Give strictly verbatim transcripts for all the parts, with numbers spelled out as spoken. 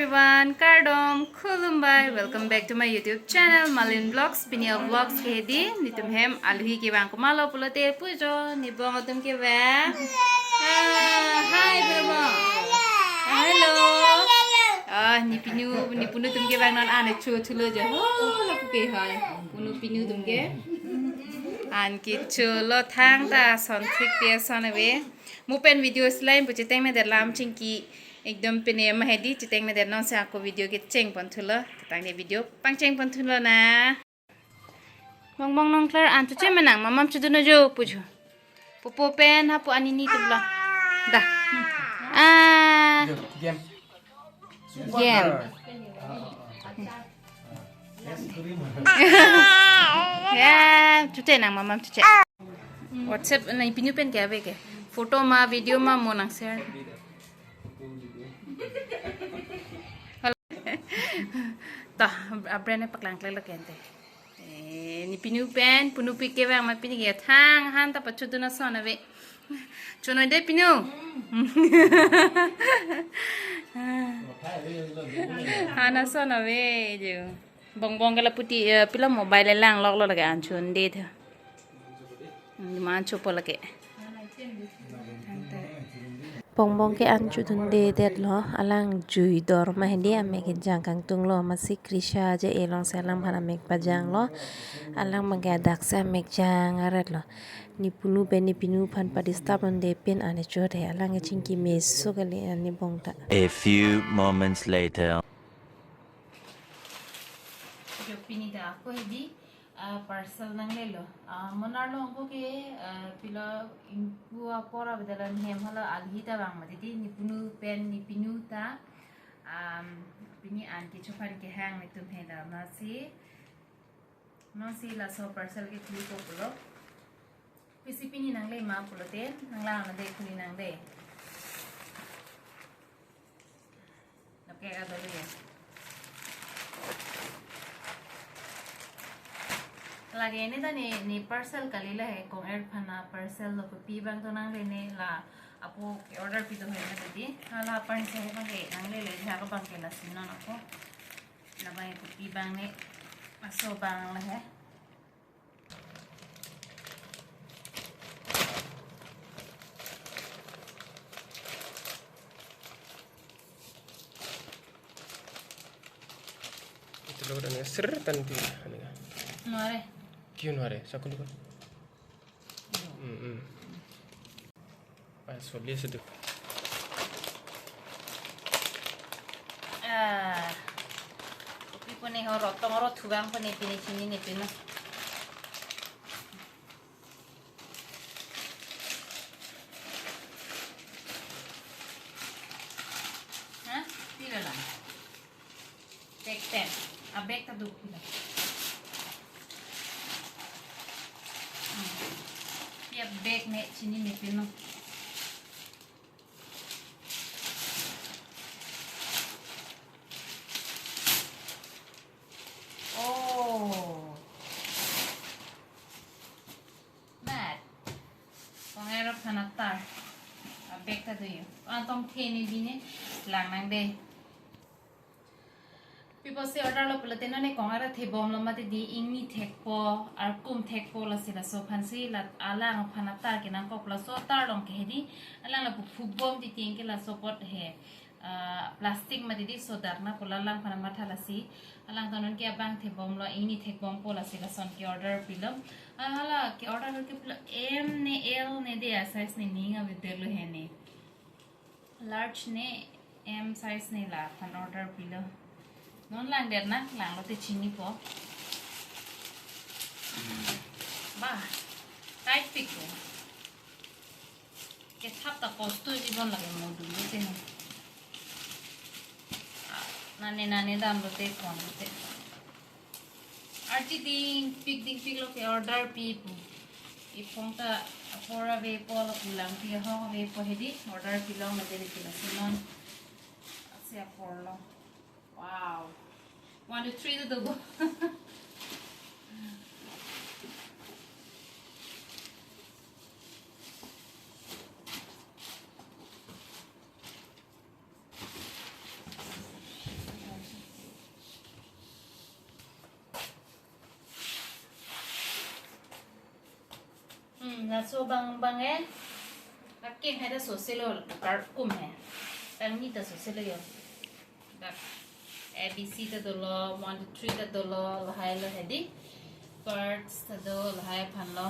Everyone, kardom, khulumbai. Welcome back to my YouTube channel, Malin Vlogs. Pini a-vlogs ke hedi, netum hem aluhi kevang komatlo pulote pujo, nebong atum kevang. Ah, hi, Bebo. Ah, hello. Ah, ne pinu, ne punu atum kevang non an cho thulo jo. Oh, lapu ke hai. Punu pinu atum ke. An kecho lo thangta ason thik pi ason ave. Mo pen video slime pu chetengnedetlo, chingki ekdom pine ma hedi chetengnedetlo, si ako video kecheng pon thulo. Ketang de video pangcheng pon thulo na. Bongbong nongklar an choche ma nang mamam chodun-o jo pujo. Popo pen hapu anini atum lo. Da. Ah. Game. Game. Ya, choche nang mamam choche. WhatsApp na pinu pen ke ave ke. Photo ma, video ma mo nang share. Toh, a-brand ne paklang klek lo kente. Eh, ne pinu pen, punupi kevang ma pini ke thang han ta pachodun ason ave. Chonoi de pinu. Han ason ave jo. Bongbong ke lapu ti, eh, pilo mobile lang lok lo lake an chonde tha. Demand chopo lake. Bongbong ke an chodundedetlo, alang jui dor ma hedi amek kejang kangtung lo, masi Krisha je elong si alang aphan amek pajang lo, alang abang ke adak si amek jang aret lo. Ne punu pen ne pinu aphan pa-disturb londe pen an chode, alang kechingki meso kali an ne bong ta. A few moments later. Jo pini ta ako hedi, ah, parcel nanglelo. Ah, monar lo ako ke, ah, pilo ingpu apor abidala ne hem hala aluhi ta vang mati di, ne punu pen ne pinu ta, am, pini an kecho aphan kehang netum he da nasi. Nonsi laso parcel ke khuli ko pulo. Pisi pini nangle ma pulote, nanglang nang de khuli nang de. Oke, ka dolo ya. Lake ne ta ne, ne parcel kali la he, kong-er aphan a-parcel lo, kopi abang to nangle ne la, apo ke order pi to he na tadi. Hala aphan si he abang ke nanglele, ha kebang ke lasi non ako. Labang kopi abang ne, laso abang la he. Ito lo dan ser tan ti, ano ka? Nware. Kyo nware? Sakun ko. Hmm, hmm. Pas solve sudah. Ah. Kopi pone ho rotong ro thubang pone pini chini ne pino. Ha? Pila lang. Bag pen. A-bag ta duk pila. Hmm. Ya bag ne chini ne pino. Oh. Mat. Kong-er aphan atar. A-bag ta do yo. Antong the ne bine lang nang de. Pipo si order lo pulote non ne kong-er thebom lo mati di, ingni thekpo, arkum thekpo lasi laso aphan si la alang aphan atar kenangkok, laso atar along ke hedi, alang lapu phubom titi ke laso apot he, ah, plastic mati di, so dak na pu la alang aphan matha lasi, alang ta non ke abang thebom lo, ingni thekbompo lasi lason ke order pilo, ah, hala ke order ke pilo M ne L ne de a-size ne ning avedetlo he ne. Large ne M size ne la aphan order pilo. Non lang det na, lang lote chinipo. Bah, tight pik ko. Kethap ta kosto jibon lake mo dulu te. Ah, nane nane dam lote kon lote. Arti dingpik dingpik lo ke order pipo. Iphong ta apor avepo, lapu langpi ahok avepo hedi order pilong na deri pila sinon. Asi apor lo. Wow. One, two, three to do. Laso abang abang e, akeng hai ta soselo, karkum hai. Pangni ta soselo yo. Dak A B C ta dolo, one, two, three ta dolo, lahai lo hedi. Parts ta do, lahai aphan lo.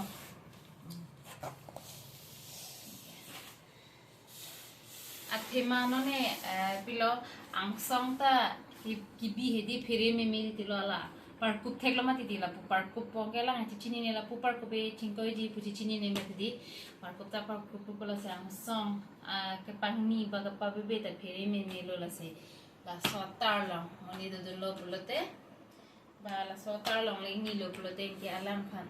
Athema non e, eh, pilo angsong ta ki-, kibi hedi phere meme tilo la. Parkup theklo mati di lapu parkup po ke lang chechinine lapu parkup e chingkoiji pu chechinine mati di. Parkup ta parkup pulo si angsong, ah, kepangni ba kepabebe ta phere meme lo lasi. Laso atar along, moni dodunlo pulote. Ba laso atar along le nilo pulote ke alang aphan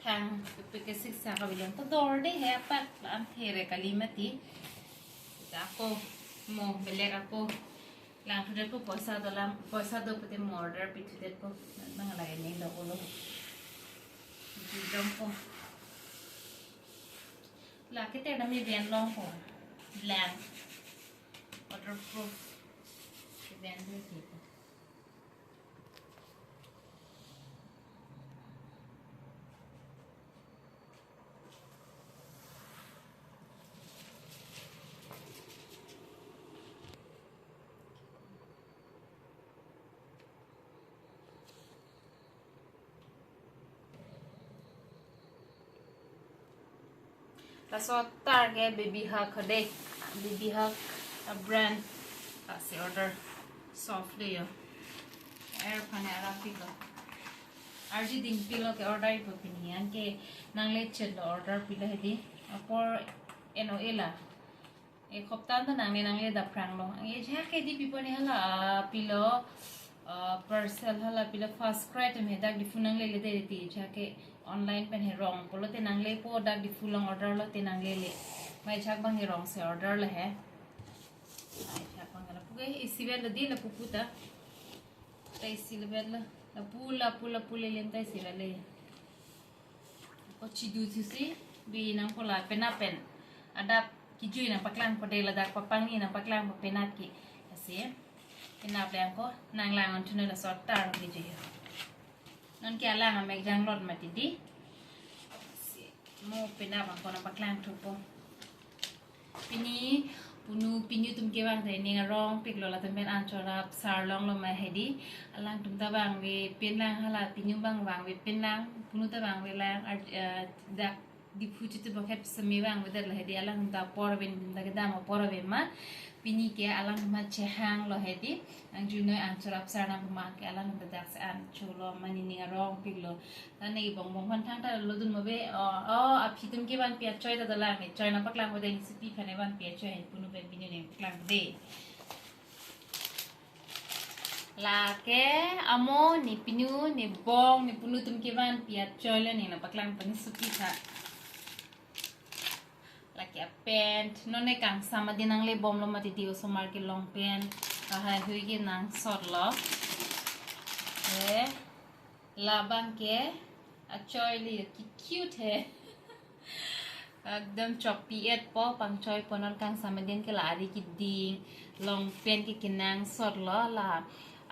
thang peke siksa kabilang to dor de he apak la an phere kali mati. Ako mo belek ako lang thudet po, poisa do lang, poisa do pute mo order pithudet po. Nang lagi ning do ulo. Jidong po. La kete dami ben long po. Blank. Waterproof. Ke ben do ki po. Laso atar ke Baby Hug hode, Baby Hug a brand. Lasi order soft de yo. Air aphan arap pilo. Arji ding pilo ke order ipo pini. Anke nangle chet lo order pilo hedi. Apor N O A la. Ek hopta ta nangle nangle daphrang lo. Anke jake di pipo ni hala, ah, pilo, ah, parcel hala pilo first cry atum he dak Diphu nanglele de ti jake online pen he rong pulote nangle po dak Diphu along order lote nanglele. Mai jak abang he rong si order le he. Mai jak abang lapu ke isi vet lo di lapu puta. Ta isi le vet lo. Lapu lapu lapu lelem ta isi vet le. Ako chidu thusi, bi nang pola penap pen. Adap kijui nangpaklang po de ladak papangni nangpaklang po penap ke. Lasi, penap le ako nang lang on thuno laso atar kijui. Non ke alang amek janglot mati di. Lasi, mo penap ako nangpaklang thupo. Pini, punu, pinu atum kevang ta ning arong piklo latum pen an chorap sar longlo ma hedi. Alangtum ta vangve pen lang hala pinu abang vangve pen lang, punu ta vangve lang, ar-, eh, dak Diphu chutu boket semi vangvedet la hedi alangtum ta apor ave, ta kedam apor ave ma. Pini ke alangtum chehang lo hedi. Ang junoi an chorap sar nang ma ke alangtum ta dak si an cholo mani ning arong piklo. Tane ibong bong phan thangta lodun mo be, o, o, aphi atum kevanpi achoi ta dolang, ne choi nangpaklang po de, ne supi aphan evanpi achoi, punu pen pinu nangpaklang de. Lake amo ne pinu, ne bong, ne punu atum kevanpi achoi lo ne nangpaklang po ne supi aphan. Lake a pant, non ne kangsam adin nangle bomlo mati di osomar ke long pant, lahai hui kenangsot lo. Eh, labang ke, achoi li ki cute he. Ekdom chokpi et po, pangchoi po non kangsam adin ke la ari keding, long pant ke kenangsot lo la.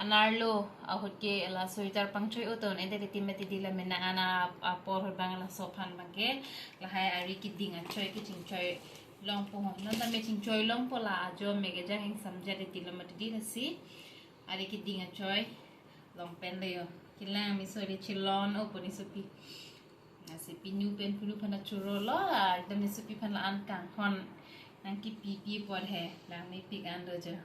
Anerlo ahut ke la sweater pangchoi uton, ente ke timeti di la mena ana apor ahut abang laso aphan abang ke. Lahai ari keding achoi ke chingchoi longpo ho. Non ta me chingchoi longpo la ajo me kejang ingsamjat de tilo mati di lasi. Ari keding achoi long pant le yo. Kelang me soli chilon o puni supi. Lasi pinu pen punu aphan churo lo, ah, ekdom ne supi aphan la an kanghon nangkipi pi apot he, lang mepik an do jo.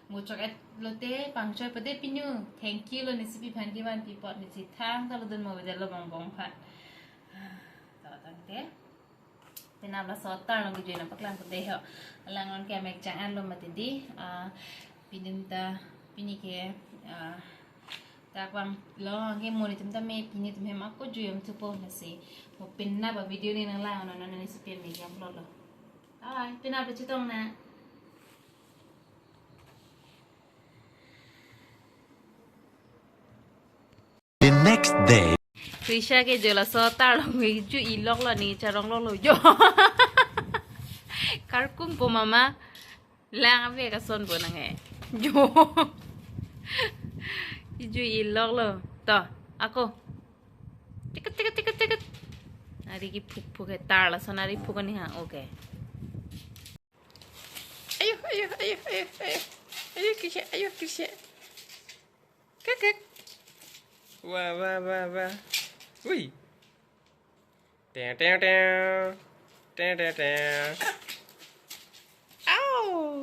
Mo chok et lote pangchoi po de pinu, thank you lo ne supi aphan kevanpi apot, ne si thangta lodun mo bede lo bong bong aphan. To tangte. Penap laso atar along kijui nangpaklang po de ho. Alang non ke amek chang an lo mati di, ah, pinu ta, pini ke, ah, dak vanglo, anke mo ne atum ta me pinu atum hem ako jui om thupo lasi. Mo penap a video ne nanglang non ne supi me jam lo lo. Ai, penap le chetong na. The next day. Krisha ke jo laso atar along me ju ilok lo ne charong lo lo jo. Karkum po mama. Lang ave kason po nang e. Jo. Iju ilok lo. To, ako. Tiket, tiket, tiket, tiket. Ari kephukphuk ke, tar lason ari phuk ani ha, okay. Ayo, ayo, ayo, ayo, ayo. Ayo, Krisha, ayo, Krisha. Kek, kek. Wah, wah, wah, wah. Wih. Teng, teng, teng. Teng, teng, teng. Au.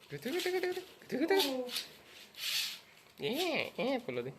Gitu, gitu, gitu, gitu. Gitu, gitu. Eh, eh, pulo dei.